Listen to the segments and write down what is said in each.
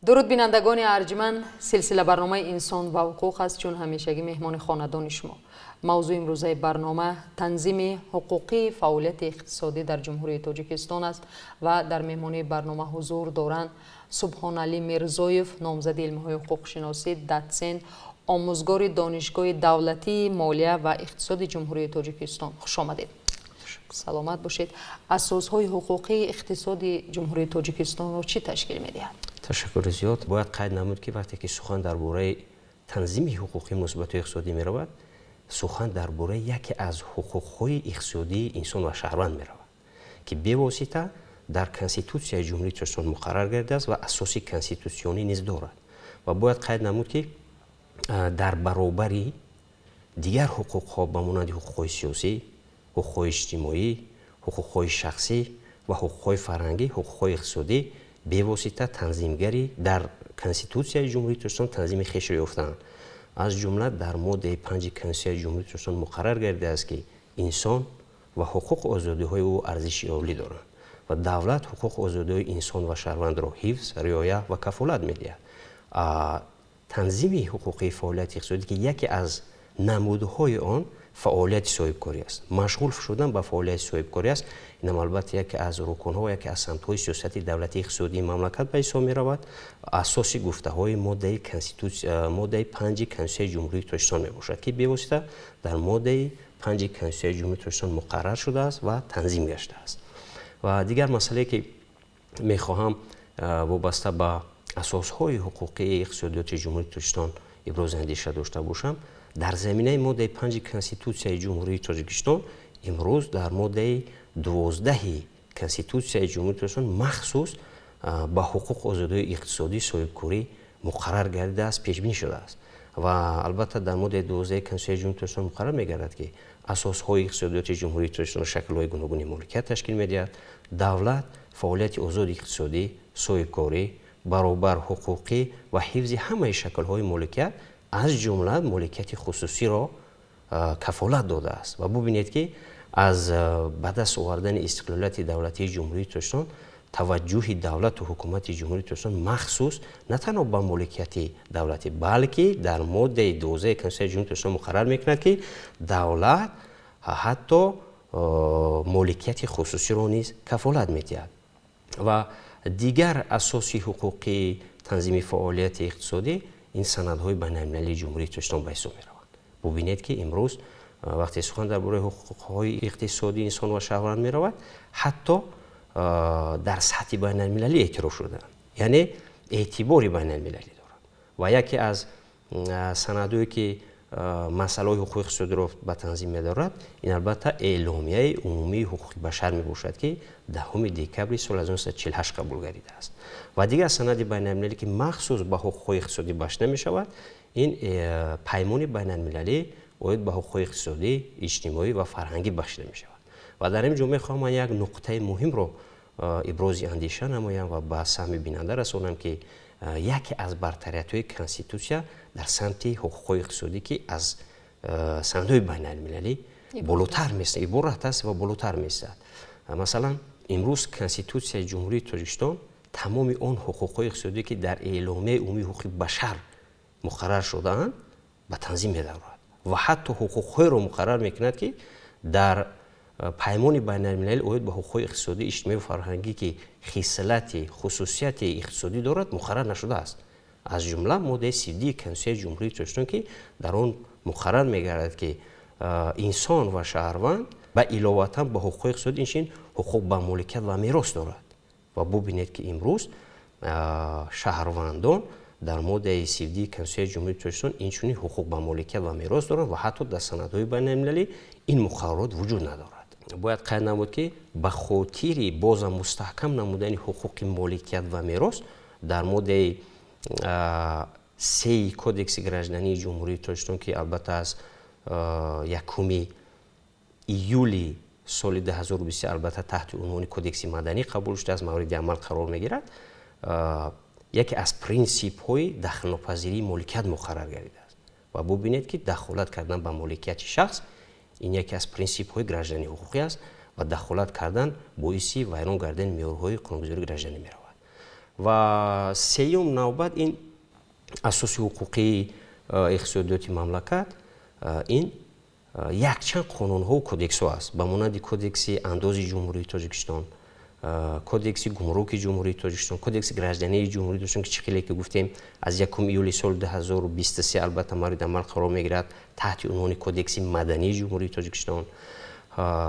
Дуруд, бинандагони арҷманд. Силсила барномаи «Инсон ва ҳуқуқ» аст, чун ҳамешагӣ меҳмони хонадони шумо. Мавзӯи имрӯзаи барнома танзими ҳуқуқии фаъолияти иқтисодӣ дар Ҷумҳурии Тоҷикистон аст ва дар меҳмонии барнома ҳузур доранд Субҳоналӣ Мирзоев, номзади илмҳои ҳуқуқшиносӣ, дотсент, омӯзгори Донишгоҳи давлатии молия ва иқтисоди Ҷумҳурии Тоҷикистон. Хуш омадед, саломат бошед. Асосҳои ҳуқуқии иқтисоди Ҷумҳурии Тоҷикистонро чӣ ташкил медиҳад? Ташаккури зиёд. Бояд қайд намуд, ки вақте ки сухан дар бораи танзими ҳуқуқии муносибатҳои иқтисодӣ меравад, сухан дар бораи яке аз ҳуқуқҳои иқтисодии инсон ва шаҳрванд меравад, ки бевосита дар Конститутсияи Ҷумҳурии Тоҷикистон муқаррар гардидааст ва асоси конститутсионӣ низ дорад. Ва бояд қайд намуд, ки дар баробари дигар ҳуқуқҳо, ба монанди ҳуқуқҳои сиёсӣ, ҳуқуқҳои иҷтимоӣ, ҳуқуқҳои шахсӣ ва ҳуқуқҳои фарҳангӣ, ҳуқуқҳои иқтисодӣ бевосита танзимгари дар Конститутсияи Ҷумҳурии Тоҷикистон танзими хешро ёфтаанд. Аз ҷумла дар моддаи 5 Конститутсияи Ҷумҳурии Тоҷикистон муқаррар гардидааст, ки инсон ва ҳуқуқу озодиҳои ӯ арзиши олӣ доранд ва давлат ҳуқуқу озодиҳои инсон ва шаҳрвандро ҳифз, риоя ва кафолат медиҳад. Танзими ҳуқуқии фаъолияти иқтисодӣ, ки яке аз намудҳои он фаъолияти соҳибкорӣ аст, машғул шудан ба фаъолияти соҳибкорӣ аст, инам албатта яке аз рукунҳо, яке аз самтҳои сиёсати давлатии иқтисодии мамлакат ба ҳисоб меравад. Асоси гуфтаҳои моддаи конститутсия, моддаи 5 Конститутсияи Ҷумҳурии Тоҷикистон мебошад, ки бевосита дар моддаи 5 Конститутсияи Ҷумҳурии Тоҷикистон муқаррар шудааст ва танзим гаштааст. Ва дигар масъалае, ки мехоҳам вобаста ба асосҳои ҳуқуқии иқтисодиёти Ҷумҳурии Тоҷикистон ибрози андеша дошта бошам, дар заминаи моддаи 5 Конститутсияи Ҷумҳурии Тоҷикистон, имрӯз дар моддаи 12 Конститутсияи Ҷумҳурии Тоҷикистон махсус ба ҳуқуқ озодиҳои иқтисодӣ, соҳибкорӣ муқаррар гардидааст, пешбинӣ шудааст. Ва албатта дар моддаи 12 Конститутсияи Ҷумҳурии Тоҷикистон муқаррар мегардад, ки асосҳои иқтисодиёти Ҷумҳурии Тоҷикистон шаклҳои гуногуни моликият ташкил медиҳад. Давлат фаъолияти озоди иқтисодӣ, соҳибкорӣ, баробар ҳуқуқӣ ва ҳифзи ҳамаи шаклҳои моликият, аз ҷумла моликияти хусусиро кафолат додааст. Ва бубинед, ки аз ба даст овардани истиқлолияти давлатии Ҷумҳурии Тоҷикистон таваҷҷӯҳи давлату ҳукумати Ҷумҳурии Тоҷикистон махсус на танҳо ба моликияти давлатӣ, балки дар моддаи 12 Конститутсияи Ҷумҳурии Тоҷикистон муқаррар мекунад, ки давлат ҳатто моликияти хусусиро низ кафолат медиҳад. Ва дигар асоси ҳуқуқии танзими фаъолияти иқтисодӣ ин санадҳои байналмилалии Ҷумҳурии Тоҷикистон ба ҳисоб мераванд. Бубинед, ки имрӯз вақте сухан дар бораи ҳуқуқҳои иқтисодии инсон ва шаҳрванд меравад, ҳатто дар сатҳи байналмилалӣ эътироф шудаанд, яъне эътибори байналмилалӣ доранд. Ва яке аз санадҳое, ки масъалаҳои ҳуқуқи иқтисодиро ба танзим медорад, ин албатта Эъломияи умумии ҳуқуқи башар мебошад, ки 10 декабри соли 1948 қабул гардидааст. Ва дигар санади байналмилалӣ, ки махсус ба ҳуқуқҳои иқтисодӣ бахшида мешавад, ин Паймони байналмилалӣ оид ба ҳуқуқҳои иқтисодӣ, иҷтимоӣ ва фарҳангӣ бахшида мешавад. Ва дар ин ҷо мехоҳам ман як нуқтаи муҳимро ибрози андеша намоям ва ба саҳми бинанда расонам, ки яке аз бартариятҳои Конститутсия дар самти ҳуқуқҳои иқтисодӣ, ки аз санадҳои байналмилалӣ болотар мест, иборат аст ва болотар местад. Масалан, имрӯз Конститутсияи Ҷумҳурии Тоҷикистон тамоми он ҳуқуқҳои иқтисодӣ, ки дар Эъломияи умумии ҳуқуқи башар муқаррар шудаанд, ба танзим медарорад ва ҳатто ҳуқуқҳоеро муқаррар мекунад, ки дар Паймони байналмилалӣ оид ба ҳуқуқҳои иқтисодӣ, иҷтимоӣ ва фарҳангӣ, ки хислати хусусияти иқтисодӣ дорад, муқаррар нашудааст. Аз ҷумла моддаи 32 Конститутсияи Ҷумҳурии Тоҷикистон, ки дар он муқаррар мегардад, ки инсон ва шаҳрванд ба иловатан ба ҳуқуқҳои иқтисодӣ инчунин ҳуқуқ ба моликият ва мерос дорад. Ва бубинед, ки имрӯз шаҳрвандон дар моддаи 32 Конститутсияи Ҷумҳурии Тоҷикистон инчунин ҳуқуқ ба моликият ва мерос дорад ва ҳатто дар санадҳои байналмилалӣ ин муқаррарот вуҷуд надорад. Бояд қайд намуд, ки ба хотири бозам мустаҳкам намудани ҳуқуқи моликият ва мерос дар моддаи 3 Кодекси граждании Ҷумҳурии Тоҷикистон, ки албатта аз 1 июли соли 2023 албатта таҳти унвони Кодекси маданӣ қабул шудааст, мавриди амал қарор мегирад, яке аз принсипҳои дахлнопазирии моликият муқаррар гардидааст. Ва бубинед, ки дахолат кардан ба моликияти шахс ин яке аз принсипҳои граждании ҳуқуқӣ аст ва дахолат кардан боиси вайрон гардани меъёрҳои қонунгузории гражданӣ меравад. Ва сеюм навбат ин асоси ҳуқуқии иқтисодиёти мамлакат ин якчанд қонунҳову кодексҳо аст, ба монанди Кодекси андози Ҷумҳурии Тоҷикистон, Кодекси гумруки Ҷумҳурии Тоҷикистон, Кодекси граждании Ҷумҳурии Тоҷикистон, ки чӣ хеле ки гуфтем, аз 1 июли соли 2023 албатта мавриди амал қарор мегирад таҳти унвони Кодекси мадании Ҷумҳурии Тоҷикистон,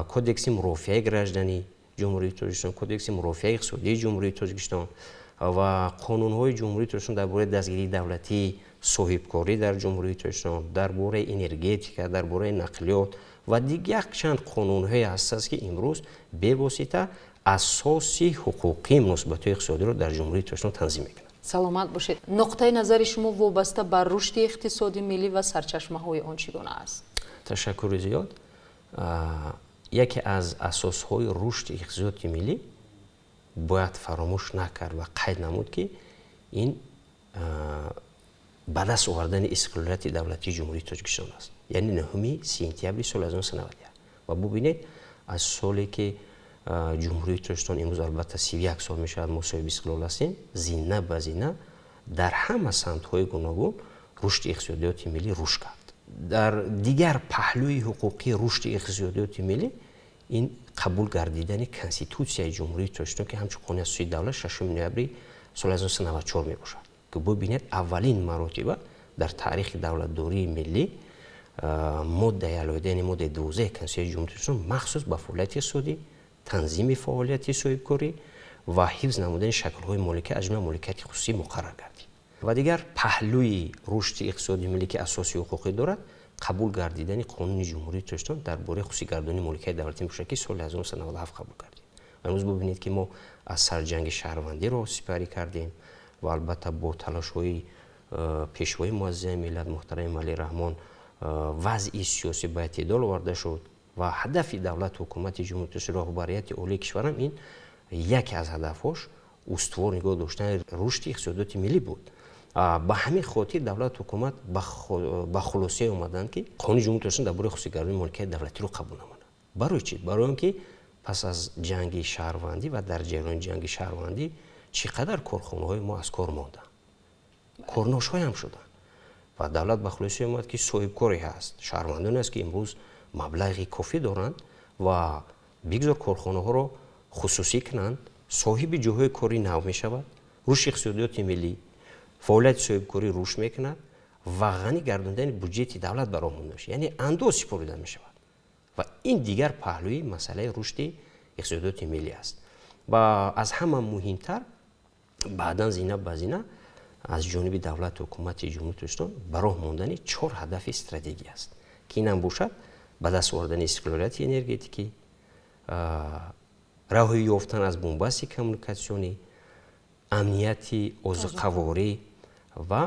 Кодекси мурофиаи граждании Ҷумҳурии Тоҷикистон, Кодекси мурофиаи иқтисодии Ҷумҳурии Тоҷикистон ва қонунҳои Ҷумҳурии Тоҷикистон дар бораи дастгирии давлатии соҳибкорӣ дар Ҷумҳурии Тоҷикистон, дар бораи энергетика, дар бораи нақлиёт ва дигар якчанд қонунҳое ҳастанд, ки имрӯз бевосита асоси ҳуқуқии муносибатҳои иқтисодиро дар Ҷумҳурии Тоҷикистон танзим мекунад. Саломат бошед. Нуқтаи назари шумо вобаста ба рушди иқтисоди миллӣ ва сарчашмаҳои он чӣ гуна аст? Ташаккури зиёд. Яке аз асосҳои рушди иқтисодиёти миллӣ бояд фаромӯш накард ва қайд намуд, ки ин ба даст овардани истиқлолияти давлатии Ҷумҳурии Тоҷикистон аст, яъне 9 сентябри соли 1991. Ва бубинед, аз соле ки Ҷумҳурии Тоҷикистон имрӯз албатта 31 сол мешавад мо соҳиби истиқлол ҳастем, зина ба зина дар ҳама самтҳои гуногун рушди иқтисодиёти миллӣ рушд кард. Дар дигар паҳлӯи ҳуқуқии рушди иқтисодиёти миллӣ ин қабул гардидани Конститутсияи Ҷумҳурии Тоҷикистон, ки ҳамчун қонуни асосии давлат 6 ноябри соли 1994 мебошад, ки бубинед, аввалин маротиба дар таърихи давлатдории миллӣ моддаи алоҳида, яъне моддаи 12 Конститутсияи Ҷумҳурии Тоҷикистон махсус ба фаъолияти иқтисодӣ, танзими фаъолияти соҳибкорӣ ва ҳифз намудани шаклҳои моликият, аз ҷумла моликияти хусусӣ, муқаррар гардид. Ва дигар паҳлӯи рушди иқтисоди миллӣ, ки асоси ҳуқуқӣ дорад, қабул гардидани Қонуни Ҷумҳурии Тоҷикистон дар бораи хусусигардонии моликияти давлатӣ мебошад, ки соли 1997 қабул гардид. Ва имрӯз бубинед, ки мо аз сарҷанги шаҳрвандиро сипарӣ кардем ва албатта бо талошҳои Пешвои муаззами миллат муҳтарами Эмомалӣ Раҳмон вазъи сиёсӣ ба эътидол оварда шуд. Ва ҳадафи давлату ҳукумати Ҷумҳурии Тоҷикистон, роҳбарияти олии кишварам, ин яке аз ҳадафҳош устувор нигоҳ доштани рушди иқтисодиёти миллӣ буд. Ба ҳамин хотир давлату ҳукумат ба хулосае омаданд, ки Қонуни Ҷумҳурии Тоҷикистон дар бораи хусусигардонии моликияти давлатиро қабул намуданд. Барои чӣ? Барои он ки пас аз ҷанги шаҳрвандӣ ва дар ҷараёни ҷанги шаҳрвандӣ чӣ қадар корхонаҳои мо аз кор монданд, корношоям шуданд. Ва давлат ба хулосае омад, ки соҳибкоре ҳаст, шаҳрвандоне аст, ки имрӯз маблағи кофӣ доранд ва бигзор корхонаҳоро хусусӣ кунанд, соҳиби ҷойҳои кори нав мешавад, рушди иқтисодиёти миллӣ, фаъолияти соҳибкорӣ рушд мекунад ва ғанӣ гардондани буҷети давлат ба роҳ монда мешавад, яъне андоз сипорида мешавад. Ва ин дигар паҳлӯи масъалаи рушди иқтисодиёти миллӣ аст. Ва аз ҳама муҳимтар, баъдан зина ба зина аз ҷониби давлату ҳукумати Ҷумҳурии Тоҷикистон ба роҳ мондани чор ҳадафи стратегӣ аст, ки инам бошад ба даст овардани истиқлолияти энергетикӣ, роҳи ёфтан аз бунбасти коммуникатсионӣ, амнияти озуқаворӣ ва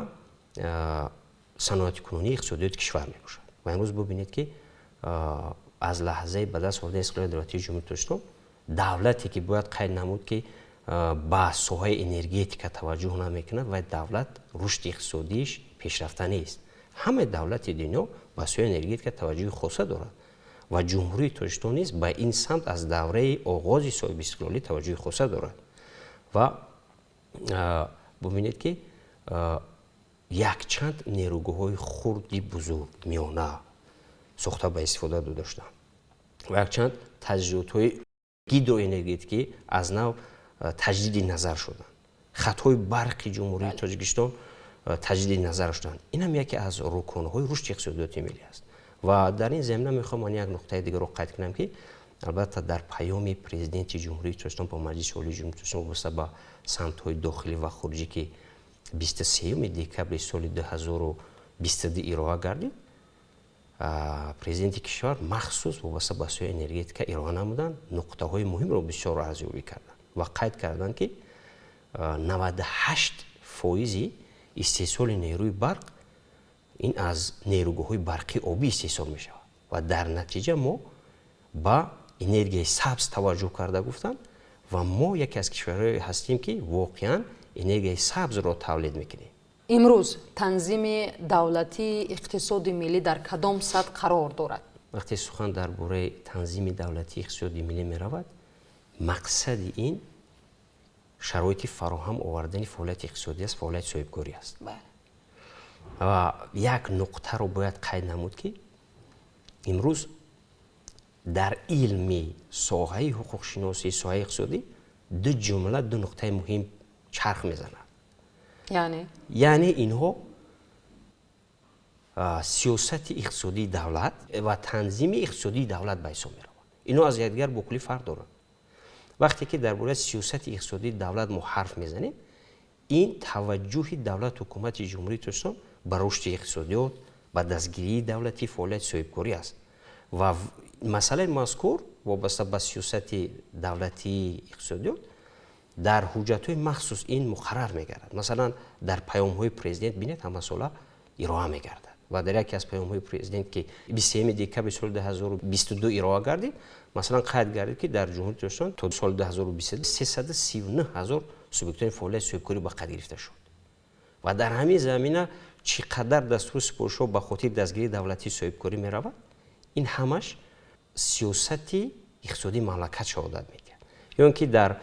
саноатикунонии иқтисодиёти кишвар мебошад. Ва имрӯз бубинед, ки аз лаҳзаи ба даст овардани истиқлолияти давлатии Ҷумҳурии Тоҷикистон давлате ки бояд қайд намуд, ки ба соҳаи энергетика таваҷҷӯҳ намекунад, вай давлат рушди иқтисодииш пешрафта нест. Ҳамаи давлати дунё ба соҳаи энергетика таваҷҷӯҳи хоса дорад ва Ҷумҳурии Тоҷикистон низ ба ин самт аз давраи оғози соҳибистиқлолӣ таваҷҷӯҳи хоса дорад. Ва бубинед, ки якчанд нерӯгоҳҳои хурди, бузург, миёна сохта ба истифода дода шуданд ва якчанд таҷҳизотҳои гидроэнергетикӣ аз нав таҷдиди назар шуданд, хатҳои барқи Ҷумҳурии Тоҷикистон таҷдиди назар шуданд. Ин ҳам яке аз руконҳои рушди иқтисодиёти миллӣ аст. Ва дар ин замина мехоҳам ман як нуқтаи дигарро қайд кунам, ки албатта дар паёми Президенти Ҷумҳурии Тоҷикистон ба Маҷлиси Олии Ҷумҳурии Тоҷикистон вобаста ба самтҳои дохилӣ ва хориҷӣ, ки 23 декабри соли 2022 ироа гардид, президенти кишвар махсус вобаста ба соҳаи энергетика ироа намуданд, нуқтаҳои муҳимро бисёр арзёбӣ карданд ва қайд карданд, ки 98 фоизи истеҳсоли нерӯи барқ ин аз нерӯгоҳҳои барқи обӣ истеҳсол мешавад ва дар натиҷа мо ба энергияи сабз таваҷҷӯҳ карда гуфтанд ва мо яке аз кишварҳое ҳастем, ки воқеан энергияи сабзро тавлид мекунем. Имрӯз танзими давлатии иқтисоди миллӣ дар кадом сатҳ қарор дорад? Вақте сухан дар бораи танзими давлатии иқтисоди миллӣ меравад, мақсади ин Шароити фароҳам овардани фаъолияти иқтисодӣ аст, фаъолияти соҳибкорӣ аст. Ва як нуқтаро бояд қайд намуд, ки имрӯз дар илми соҳаи ҳуқуқшиносии соҳаи иқтисодӣ ду ҷумла, ду нуқтаи муҳим чарх мезанад. Яъне? Яъне инҳо сиёсати иқтисодии давлат ва танзими иқтисодии давлат ба ҳисоб мераванд. Инҳо аз якдигар бо куллӣ фарқ доранд. Вақте ки дар бораи сиёсати иқтисодии давлат мо ҳарф мезанем, ин таваҷҷӯҳи давлат, ҳукумати Ҷумҳурии Тоҷикистон ба рушди иқтисодиёт, ба дастгирии давлатии фаъолияти соҳибкорӣ аст. Ва масъалаи мазкур вобаста ба сиёсати давлатии иқтисодиёт дар ҳуҷҷатҳои махсус ин муқаррар мегардад. Масалан, дар паёмҳои президент, бинед, ҳамасола ироа мегардад. Ва дар яке аз паёмҳои президент, ки 23 декабри соли 2022 ироа гардид, масалан, қайд гардид, ки дар Ҷумҳурии Тоҷикистон то соли 2023 339 ҳазор субъектҳои фаъолияти соҳибкорӣ ба қайд гирифта шуд. Ва дар ҳамин замина чӣ қадар дастуру супоришҳо ба хотири дастгирии давлатии соҳибкорӣ меравад, ин ҳамаш сиёсати иқтисодии мамлакат шаҳодат медиҳад. Ё ин ки дар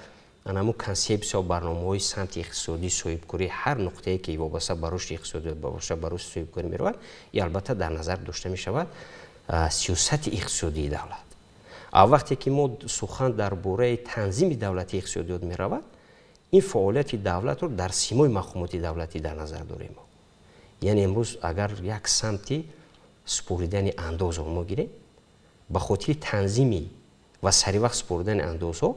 анаму консепсия, барномаҳои самти иқтисодии соҳибкорӣ ҳар нуқтае, ки вобаста ба рушди иқтисодиёт, вобаста ба рушди соҳибкорӣ меравад, и албатта дар назар дошта мешавад сиёсати иқтисодии давлат. А вақте ки мо сухан дар бораи танзими давлатии иқтисодиёт меравад, ин фаъолияти давлатро дар симои мақомоти давлатӣ дар назар дорем. Яъне имрӯз агар як самти супоридани андозро мо гирем, ба хотири танзими ва саривақт супоридани андозҳо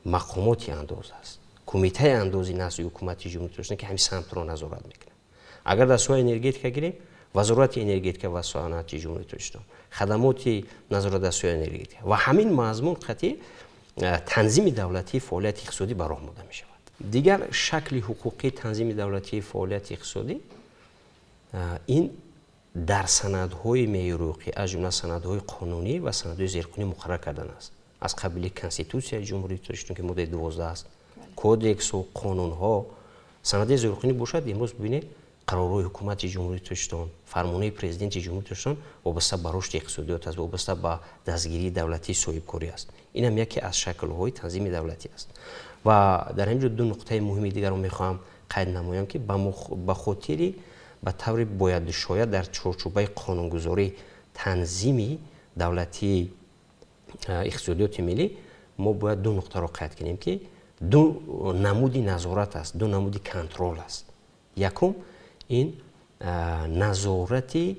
мақомоти андоз аст, кумитаи андози назди ҳукумати Ҷумҳурии Тоҷикистон, ки ҳамин самтро назорат мекунад. Агар дар соҳаи энергетика гирем, Вазорати энергетика ва саноати Ҷумҳурии Тоҷикистон, хадамоти назорат дар соҳаи энергетика ва ҳамин мазмун қатъи танзими давлатии фаъолияти иқтисодӣ ба роҳ монда мешавад. Дигар шакли ҳуқуқии танзими давлатии фаъолияти иқтисодӣ ин дар санадҳои меъёри, аз ҷумла санадҳои қонунӣ ва санадҳои зерқонунӣ муқаррар кардан аст, аз қабили Конститутсияи Ҷумҳурии Тоҷикистон, ки моддаи 12 аст, кодексу қонунҳо. Санади зерқонунӣ бошад, имрӯз бибинед, қарорҳои ҳукумати Ҷумҳурии Тоҷикистон, фармонаи президенти Ҷумҳурии Тоҷикистон вобаста ба рушди иқтисодиёт аст, вобаста ба дастгирии давлатии соҳибкорӣ аст. Инам яке аз шаклҳои танзими давлатӣ аст. Ва дар ҳамин ҷо ду нуқтаи муҳими дигарро мехоҳам қайд намоям, ки ба хотири ба таври бояду шояд дар чорчӯбаи қонунгузорӣ танзими давлатии иқтисодиёти миллӣ мо бояд ду нуқтаро қайд кунем, ки ду намуди назорат аст, ду намуди контрол аст. Якум ин назорати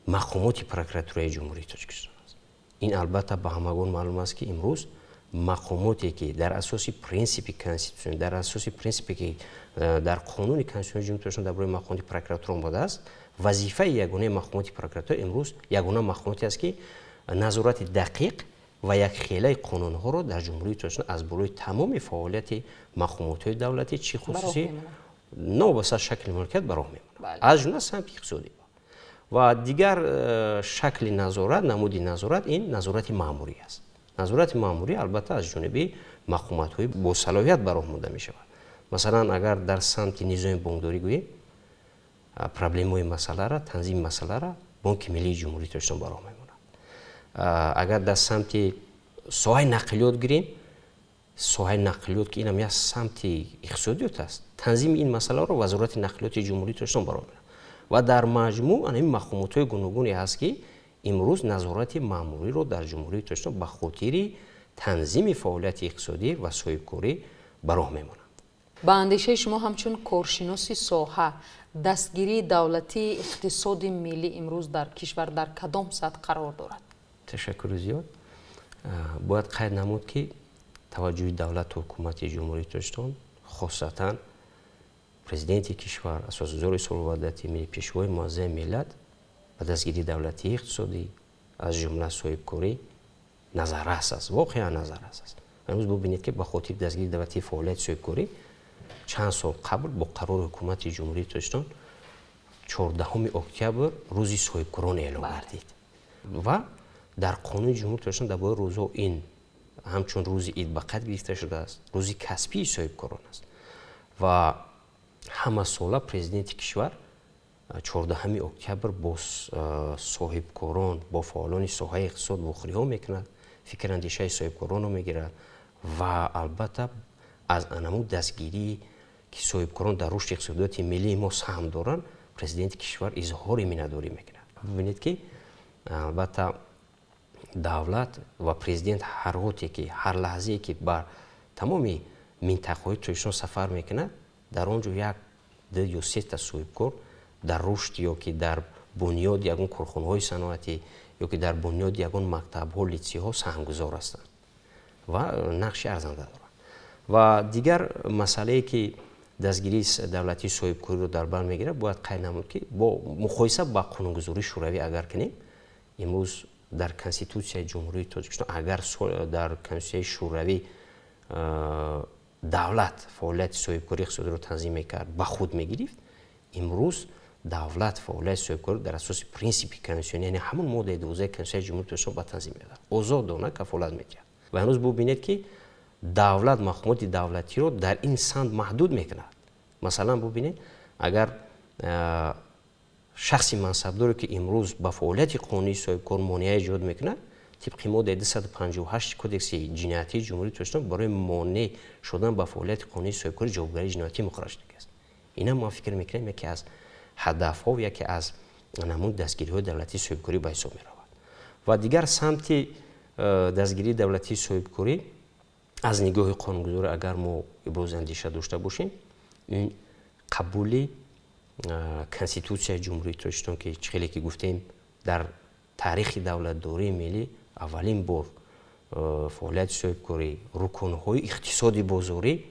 мақомоти прокуратураи Ҷумҳурии Тоҷикистон аст. Ин албатта ба ҳамагон маълум аст, ки имрӯз мақомоте, ки дар асоси принсипи конститутсионӣ, дар асоси принсипе, ки дар қонуни конститутсионии Ҷумҳурии Тоҷикистон дар бораи мақомоти прокуратура омадааст, вазифаи ягонаи мақомоти прокуратура имрӯз ягона мақомоте аст, ки назорати дақиқ ва якхелаи қонунҳоро дар Ҷумҳурии Тоҷикистон аз болои тамоми фаъолияти мақомотҳои давлатӣ, чӣ хусусӣ, новобаста шакли моликият, ба роҳ мемонад, аз ҷумла самти иқтисодӣ. Ва дигар шакли назорат, намуди назорат ин назорати маъмурӣ аст. Назорати маъмурӣ албатта аз ҷониби мақомотҳои босалоҳият ба роҳ монда мешавад. Масалан, агар дар самти низоми бонкдорӣ гӯем, проблемаҳои масъалара, танзими масъалара Бонки миллии Ҷумҳурии Тоҷикистон ба роҳ мемонад. Агар дар самти соҳаи нақлиёт гирем, соҳаи нақлиёт, ки инам як самти иқтисодиёт аст, танзими ин масъаларо Вазорати нақлиёти Ҷумҳурии Тоҷикистон ба роҳ мемонад. Ва дар маҷмӯъ ана ҳамин мақомотҳои гуногуне ҳаст, ки имрӯз назорати маъмуриро дар Ҷумҳурии Тоҷикистон ба хотири танзими фаъолияти иқтисодӣ ва соҳибкорӣ ба роҳ мемонанд. Ба андешаи шумо, ҳамчун коршиноси соҳа, дастгирии давлатии иқтисоди миллӣ имрӯз дар кишвар дар кадом сатҳ қарор дорад? Ташаккури зиёд. Бояд қайд намуд, ки таваҷҷӯҳи давлату ҳукумати Ҷумҳурии Тоҷикистон, хосатан президенти кишвар, асосгузори сулҳу ваҳдати миллӣ, пешвои муаззами миллат, ба дастгирии давлатии иқтисодӣ, аз ҷумла соҳибкорӣ, назаррас аст, воқеан назаррас аст. Имрӯз бубинед, ки ба хотири дастгирии давлатии фаъолияти соҳибкорӣ чанд сол қабл бо қарори ҳукумати Ҷумҳурии Тоҷикистон 14 октябр рӯзи соҳибкорон эълон гардид ва дар қонуни Ҷумҳурии Тоҷикистон дар бораи рӯзҳо ин ҳамчун рӯзи ид ба қайд гирифта шудааст, рӯзи касбии соҳибкорон аст. Ва ҳамасола президенти кишвар 14 октябр бо соҳибкорон, бо фаъолони соҳаи иқтисод вохӯриҳо мекунад, фикр андешаи соҳибкоронро мегирад ва албатта Аз анамуд дастгирии ки соҳибкорон дар рушди иқтисодиёти миллии мо саҳм доранд, президенти кишвар изҳори миннатдорӣ мекунад. Бибинед, ки албатта давлат ва президент ҳар гоҳе ки, ҳар лаҳзае ки бар тамоми минтақаҳои Тоҷикистон сафар мекунад, дар он ҷо як, ду ё сета соҳибкор дар рушд ё ки дар бунёди ягон корхонаҳои саноатӣ ё ки дар бунёди ягон мактабҳо, литсейҳо саҳмгузор ҳастанд ва нақши арзанда доранд. Ва дигар масъалае, ки дастгирии давлатии соҳибкориро дар бар мегирад, бояд қайд намуд, ки бо муқоиса ба қонунгузории шӯравӣ агар кунем, имрӯз дар Конститутсияи Ҷумҳурии Тоҷикистон, агар дар Конститутсияи Шӯравӣ давлат фаъолияти соҳибкории иқтисодиро танзим мекард, ба худ мегирифт, имрӯз давлат фаъолияти соҳибкорӣ дар асоси принсипи конститутсионӣ, яъне ҳамон моддаи 12 Конститутсияи Ҷумҳурии Тоҷикистон, ба танзим меояд, озодона кафолат медиҳад. Ва имрӯз бубинед, ки давлат мақомоти давлатиро дар ин самт маҳдуд мекунад. Масалан, бубинед, агар шахси мансабдоре, ки имрӯз ба фаъолияти қонунии соҳибкор монеа эҷод мекунад, тибқи моддаи 258 Кодекси ҷиноятии Ҷумҳурии Тоҷикистон барои монеъ шудан ба фаъолияти қонунии соҳибкорӣ ҷавобгарии ҷиноятӣ муқаррар шудааст. Инам ман фикр мекунам, яке аз ҳадафҳо, яке аз намуди дастгириҳои давлатии соҳибкорӣ ба ҳисоб меравад. Ва дигар самти дастгирии давлатии соҳибкорӣ аз нигоҳи қонунгузорӣ, агар мо ибрози андеша дошта бошем, ин қабули Конститутсияи Ҷумҳурии Тоҷикистон, ки чӣ хеле ки гуфтем, дар таърихи давлатдории миллӣ аввалин бор фаъолияти соҳибкорӣ, руконҳои иқтисоди бозорӣ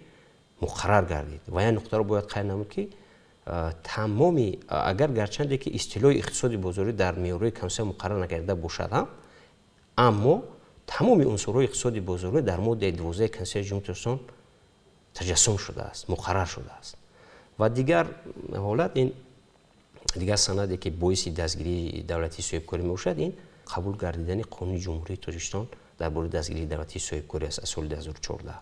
муқаррар гардид. Ва як нуқтаро бояд қайд намуд, ки тамоми, агар гарчанде ки истилоҳи иқтисоди бозорӣ дар меъёрҳои Конститутсия муқаррар накарда бошад ҳам, аммо тамоми унсурҳои иқтисоди бозорӣ дар моддаи 12 Конститутсияи Ҷумҳурии Тоҷикистон таҷассум шудааст, муқаррар шудааст. Ва дигар ҳолат, ин дигар санаде, ки боиси дастгирии давлатии соҳибкорӣ мебошад, ин қабул гардидани Қонуни Ҷумҳурии Тоҷикистон дар бораи дастгирии давлатии соҳибкорӣ аст аз соли 2014.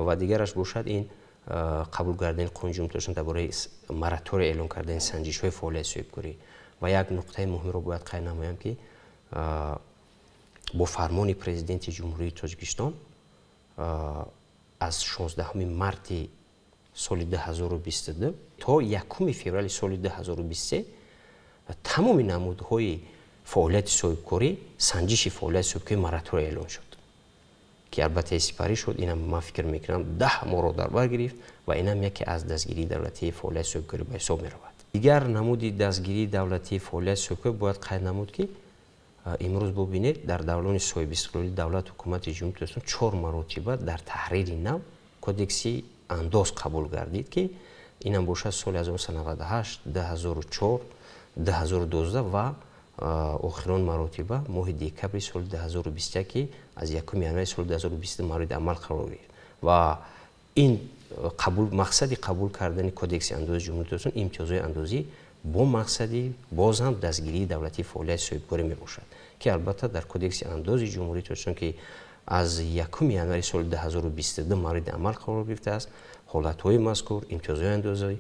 Ва дигараш бошад, ин қабул гардидани Қонуни Ҷумҳурии Тоҷикистон дар бораи моратория эълон кардани санҷишҳои фаъолияти соҳибкорӣ. Ва як нуқтаи муҳимро бояд қайд намоям, ки бо фармони Президенти Ҷумҳурии Тоҷикистон аз 16 марти соли 2022 то 1 феврали соли 2023 тамоми намудҳои фаъолияти соҳибкорӣ, санҷиши фаъолияти соҳибкорӣ моратория эълон шуд, ки албатта сипарӣ шуд. Инам ман фикр мекунам, 10 моҳро дар бар гирифт ва инам яке аз дастгирии давлатии фаъолияти соҳибкорӣ ба ҳисоб меравад. Дигар намуди дастгирии давлатии фаъолияти соҳибкорӣ, бояд қайд намуд, ки имрӯз бубинед, дар даврони соҳибистиқлолии давлат ҳукумати Ҷумҳурии Тоҷикистон чор маротиба дар таҳрири нав Кодекси андоз қабул гардид, ки инам бошад соли 1998, 2004, 2012 ва охирон маротиба моҳи декабри соли 2021, ки аз 1 январи соли 2020 мавриди амал қарор гирифт. Ва ин қабул, мақсади қабул кардани Кодекси андози Ҷумҳурии Тоҷикистон, имтиёзҳои андозӣ бо мақсади боз ҳам дастгирии давлатии фаъолияти соҳибкорӣ мебошад, ки албатта дар Кодекси андози Ҷумҳурии Тоҷикистон, ки аз 1 январи соли 2022 мавриди амал қарор гирифтааст, ҳолатҳои мазкур, имтиёзҳои андозӣ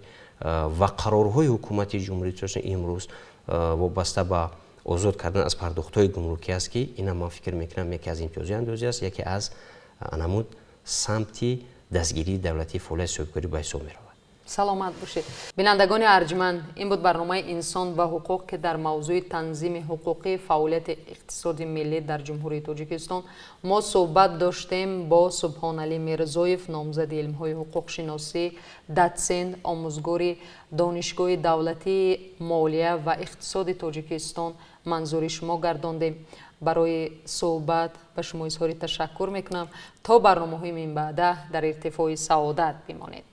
ва қарорҳои ҳукумати Ҷумҳурии Тоҷикистон имрӯз вобаста ба озод кардан аз пардохтҳои гумрукӣ аст, ки инам ман фикр мекунам, яке аз имтиёзҳои андозӣ аст, яке аз намуд самти дастгирии давлатии фаъолияти соҳибкорӣ ба ҳисоб меравад. Саломат бошед. Бинандагони арҷманд, ин буд барномаи «Инсон ва ҳуқуқ», ки дар мавзӯи танзими ҳуқуқии фаъолияти иқтисоди миллӣ дар Ҷумҳурии Тоҷикистон мо суҳбат доштем бо Субҳоналӣ Мирзоев, номзади илмҳои ҳуқуқшиносӣ, дотсент, омӯзгори Донишгоҳи давлатии молия ва иқтисоди Тоҷикистон. Манзури шумо гардондем. Барои суҳбат ба шумо изҳори ташаккур мекунам. То барномаҳои минбаъда дар иртифои саодат бимонед.